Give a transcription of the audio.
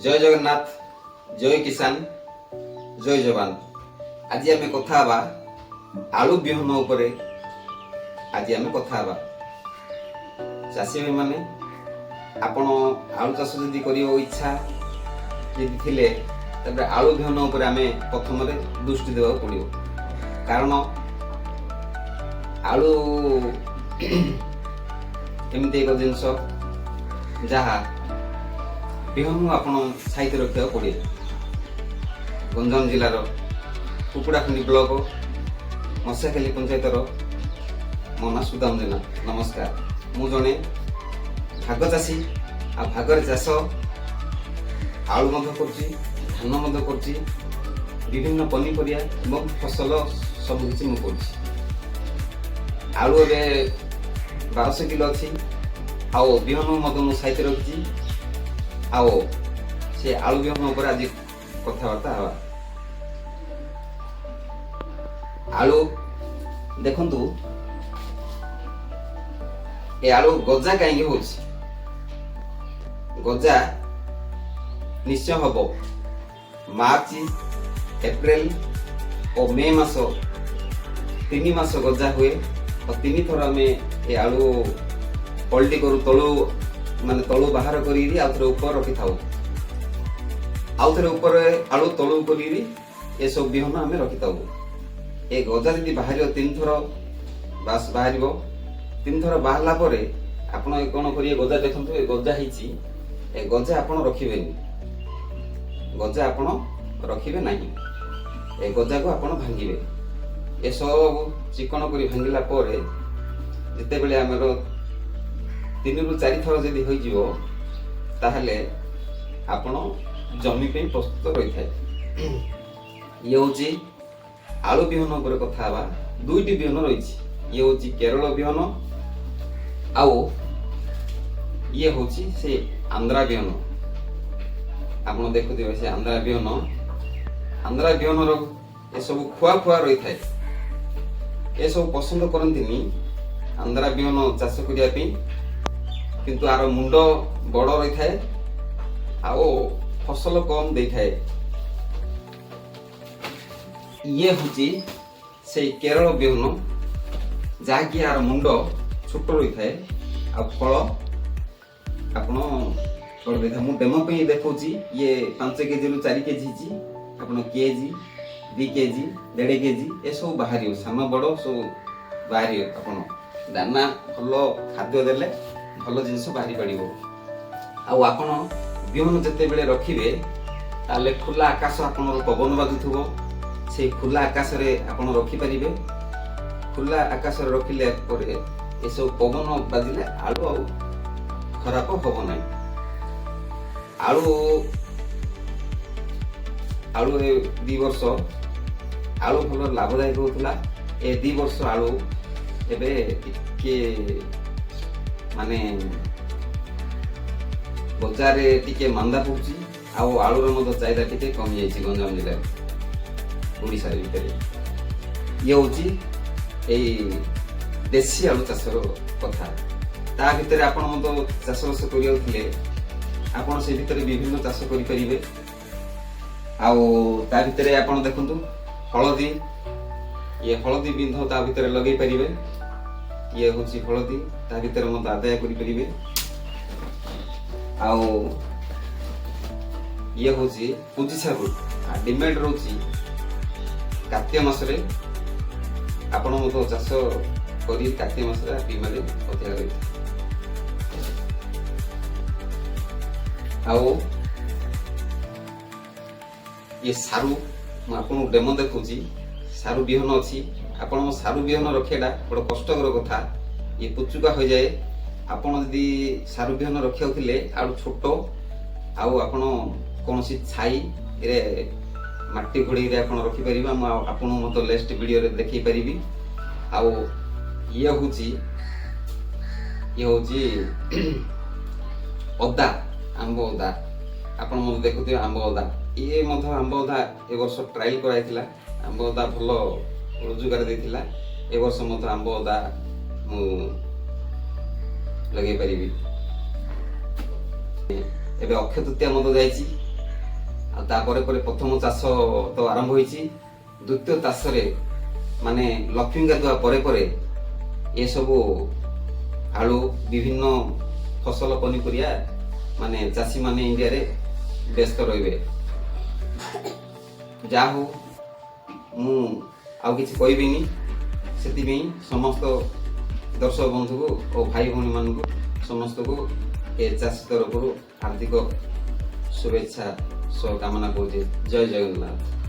ଜୟ ଜଗନ୍ନାଥ, ଜୟ କିଷାନ, ଜୟ ଯବାନ। ଆଜି ଆମେ କଥା ହେବା ଆଳୁ ବିହନ ଉପରେ। ଆଜି ଆମେ କଥା ହେବା, ଚାଷୀ ଭାଇମାନେ, ଆପଣ ଆଳୁ ଚାଷ ଯଦି କରିବାକୁ ଇଚ୍ଛା ଯଦି ଥିଲେ, ତାପରେ ଆଳୁ ବିହନ ଉପରେ ଆମେ ପ୍ରଥମରେ ଦୃଷ୍ଟି ଦେବାକୁ ପଡ଼ିବ। କାରଣ ଆଳୁ ଏମିତି ଏକ ଜିନିଷ, ଯାହା ବିହନ ଆପଣ ସାଇତି ରଖିବାକୁ ପଡ଼ିବ। ଗଞ୍ଜାମ ଜିଲ୍ଲାର କୁକୁଡ଼ାଖଣ୍ଡି ବ୍ଲକ ମଶାଖେଲି ପଞ୍ଚାୟତର ମୋ ନାଁ ସୁଦାମ ଜେନା। ନମସ୍କାର। ମୁଁ ଜଣେ ଭାଗ ଚାଷୀ ଆଉ ଭାଗରେ ଚାଷ ଆଳୁ ମଧ୍ୟ କରୁଛି, ଧାନ ମଧ୍ୟ କରୁଛି, ବିଭିନ୍ନ ପନିପରିବା ଏବଂ ଫସଲ ସବୁକିଛି ମୁଁ କରୁଛି। ଆଳୁ ଏବେ 1200 କିଲୋ ଅଛି ଆଉ ବିହନ ମଧ୍ୟ ମୁଁ ସାଇତି ରଖିଛି। ଆଉ ସେ ଆଳୁ ବିହନ ଉପରେ ଆଜି କଥାବାର୍ତ୍ତା ହେବା। ଆଳୁ ଦେଖନ୍ତୁ, ଏ ଆଳୁ ଗଜା କାହିଁକି ହଉଛି? ଗଜା ନିଶ୍ଚୟ ହବ। ମାର୍ଚ୍ଚ, ଏପ୍ରିଲ ଓ ମେ ମାସ, 3 ମାସ ଗଜା ହୁଏ। ଆଉ ତିନି ଥର ଆମେ ଏ ଆଳୁ ପଲଟି କରୁ। ତଳୁ, ମାନେ ତଳୁ ବାହାର କରିକି ଆଉ ଥରେ ଉପରେ ରଖିଥାଉ, ଆଉ ଥରେ ଉପରେ ଆଳୁ ତଳୁ କରିକି ଏସବୁ ବିହନ ଆମେ ରଖିଥାଉ। ଏ ଗଜା ଯଦି ବାହାରିବ, ତିନି ଥର ବାସ୍ ବାହାରିବ। ତିନି ଥର ବାହାରିଲା ପରେ ଆପଣ ଏ କଣ କରିବେ? ଗଜା ଦେଖନ୍ତୁ, ଏ ଗଜା ହେଇଛି। ଏ ଗଜା ଆପଣ ରଖିବେନି। ଗଜା ଆପଣ ରଖିବେ ନାହିଁ। ଏ ଗଜାକୁ ଆପଣ ଭାଙ୍ଗିବେ। ଏସବୁ ଚିକଣ କରି ଭାଙ୍ଗିଲା ପରେ ଯେତେବେଳେ ଆମର ତିନିରୁ ଚାରି ଥର ଯଦି ହୋଇଯିବ, ତାହେଲେ ଆପଣ ଜମି ପାଇଁ ପ୍ରସ୍ତୁତ ରହିଥାଏ। ଇଏ ହେଉଛି ଆଳୁ ବିହନ ଉପରେ କଥା ହେବା। ଦୁଇଟି ବିହନ ରହିଛି। ଇଏ ହେଉଛି କେରଳ ବିହନ ଆଉ ଇଏ ହେଉଛି ସେ ଆନ୍ଧ୍ରା ବିହନ। ଆପଣ ଦେଖୁଥିବେ ସେ ଆନ୍ଧ୍ରା ବିହନ। ଆନ୍ଧ୍ରା ବିହନର ଏସବୁ ଖୁଆ ଖୁଆ ରହିଥାଏ। ଏସବୁ ପସନ୍ଦ କରନ୍ତିନି ଆନ୍ଧ୍ରା ବିହନ ଚାଷ କରିବା ପାଇଁ। କିନ୍ତୁ ଆର ମୁଣ୍ଡ ବଡ଼ ରହିଥାଏ ଆଉ ଫସଲ କମ ଦେଇଥାଏ। ଇଏ ହେଉଛି ସେଇ କେରଳ ବିହନ, ଯାହାକି ଆର ମୁଣ୍ଡ ଛୋଟ ରହିଥାଏ ଆଉ ଫଳ ଆପଣ ବଡ଼ ଦେଇଥାଏ। ମୁଁ ଡେମୋ ପାଇଁ ଦେଖାଉଛି। ଇଏ 5 କେଜିରୁ 4 କେଜି ହେଇଛି। ଆପଣ କେଜି, 2 କେଜି, 1.5 କେଜି ଏସବୁ ବାହାରିବ। ସାନ ବଡ଼ ସବୁ ବାହାରିବ। ଆପଣ ଦାନା, ଭଲ ଖାଦ୍ୟ ଦେଲେ ଭଲ ଜିନିଷ ବାହାରି ପାରିବ। ଆଉ ଆପଣ ବିହନ ଯେତେବେଳେ ରଖିବେ, ତାହେଲେ ଖୋଲା ଆକାଶ, ଆପଣଙ୍କର ପବନ ବାଜୁଥିବ, ସେଇ ଖୋଲା ଆକାଶରେ ଆପଣ ରଖିପାରିବେ। ଖୋଲା ଆକାଶରେ ରଖିଲେ ପରେ ଏସବୁ ପବନ ବାଜିଲେ ଆଳୁ ଆଉ ଖରାପ ହବ ନାହିଁ। ଆଳୁ ଆଳୁ ଏ 2 ବର୍ଷ ଆଳୁ ଭଲ ଲାଭଦାୟକ ହେଉଥିଲା। ଏ 2 ବର୍ଷ ଆଳୁ ଏବେ ଟିକେ ମାନେ ବଜାରରେ ଟିକେ ମାନ୍ଦା ପଡୁଛି ଆଉ ଆଳୁର ମଧ୍ୟ ଚାହିଦା ଟିକେ କମିଯାଇଛି ଗଞ୍ଜାମ ଜିଲ୍ଲାରେ, ଓଡ଼ିଶା ଭିତରେ। ଇଏ ହେଉଛି ଏଇ ଦେଶୀ ଆଳୁ ଚାଷର କଥା। ତା ଭିତରେ ଆପଣ ମଧ୍ୟ ଚାଷବାସ କରିବାକୁ ଥିଲେ, ଆପଣ ସେ ଭିତରେ ବିଭିନ୍ନ ଚାଷ କରିପାରିବେ। ଆଉ ତା ଭିତରେ ଆପଣ ଦେଖନ୍ତୁ ହଳଦୀ, ଇଏ ହଳଦୀ ବିନ୍ଧ ତା ଭିତରେ ଲଗେଇ ପାରିବେ। ଇଏ ହେଉଛି ହଳଦୀ, ତା ଭିତରେ ମଧ୍ୟ ଆଦାୟ କରିପାରିବେ। ଆଉ ଇଏ ହେଉଛି ପୁଜି ସାରୁ। ଡିମାଣ୍ଡ ରହୁଛି କାର୍ତ୍ତିକ ମାସରେ। ଆପଣ ମଧ୍ୟ ଚାଷ କରି କାର୍ତ୍ତିକ ମାସରେ ଡିମାଣ୍ଡ ଅଧିକା ରହିଥାଏ। ଆଉ ଇଏ ସାରୁ, ମୁଁ ଆପଣଙ୍କୁ ଡେମୋ ଦେଖାଉଛି। ସାରୁ ବିହନ ଅଛି। ଆପଣଙ୍କ ସାରୁ ବିହନ ରଖିବାଟା ବଡ଼ କଷ୍ଟକର କଥା। ଇଏ ପୁଚୁକା ହୋଇଯାଏ। ଆପଣ ଯଦି ସାରୁ ବିହନ ରଖିବାକୁ ଥିଲେ, ଆଉ ଛୋଟ ଆଉ ଆପଣ କୌଣସି ଛାଇରେ ମାଟି ଘୋଡ଼େଇରେ ଆପଣ ରଖିପାରିବେ। ମୁଁ ଆପଣଙ୍କୁ ମଧ୍ୟ ନେକ୍ସଟ ଭିଡ଼ିଓରେ ଦେଖେଇ ପାରିବି। ଆଉ ଇଏ ହେଉଛି ଅଦା, ଆମ୍ବ ଅଦା। ଆପଣ ମଧ୍ୟ ଦେଖୁଥିବେ ଆମ୍ବ ଅଦା। ଇଏ ମଧ୍ୟ ଆମ୍ବ ଅଦା ଏ ବର୍ଷ ଟ୍ରାଏଲ୍ କରାଯାଇଥିଲା। ଆମ୍ବ ଅଦା ଭଲ ରୋଜଗାର ଦେଇଥିଲା। ଏ ବର୍ଷ ମଧ୍ୟ ଆମ୍ବ ଅଦା ମୁଁ ଲଗେଇ ପାରିବି। ଏବେ ଅକ୍ଷୟ ତୃତୀୟା ମଧ୍ୟ ଯାଇଛି। ଆଉ ତାପରେ ପରେ ପ୍ରଥମ ଚାଷ ତ ଆରମ୍ଭ ହୋଇଛି। ଦ୍ୱିତୀୟ ଚାଷରେ, ମାନେ ଲକ୍ଷ୍ମୀ ଗାଧୁଆ ପରେ ପରେ ଏସବୁ ଆଳୁ, ବିଭିନ୍ନ ଫସଲ, ପନିପରିବା, ମାନେ ଚାଷୀମାନେ ଇଣ୍ଡିଆରେ ବ୍ୟସ୍ତ ରହିବେ। ଯାହା ହଉ, ମୁଁ ଆଉ କିଛି କହିବିନି। ସେଥିପାଇଁ ସମସ୍ତ ଦର୍ଶକ ବନ୍ଧୁକୁ ଓ ଭାଇ ଭଉଣୀମାନଙ୍କୁ ସମସ୍ତଙ୍କୁ ଏ ଚାଷୀ ତରଫରୁ ହାର୍ଦ୍ଦିକ ଶୁଭେଚ୍ଛା ସହ କାମନା କରୁଛି। ଜୟ ଜଗନ୍ନାଥ।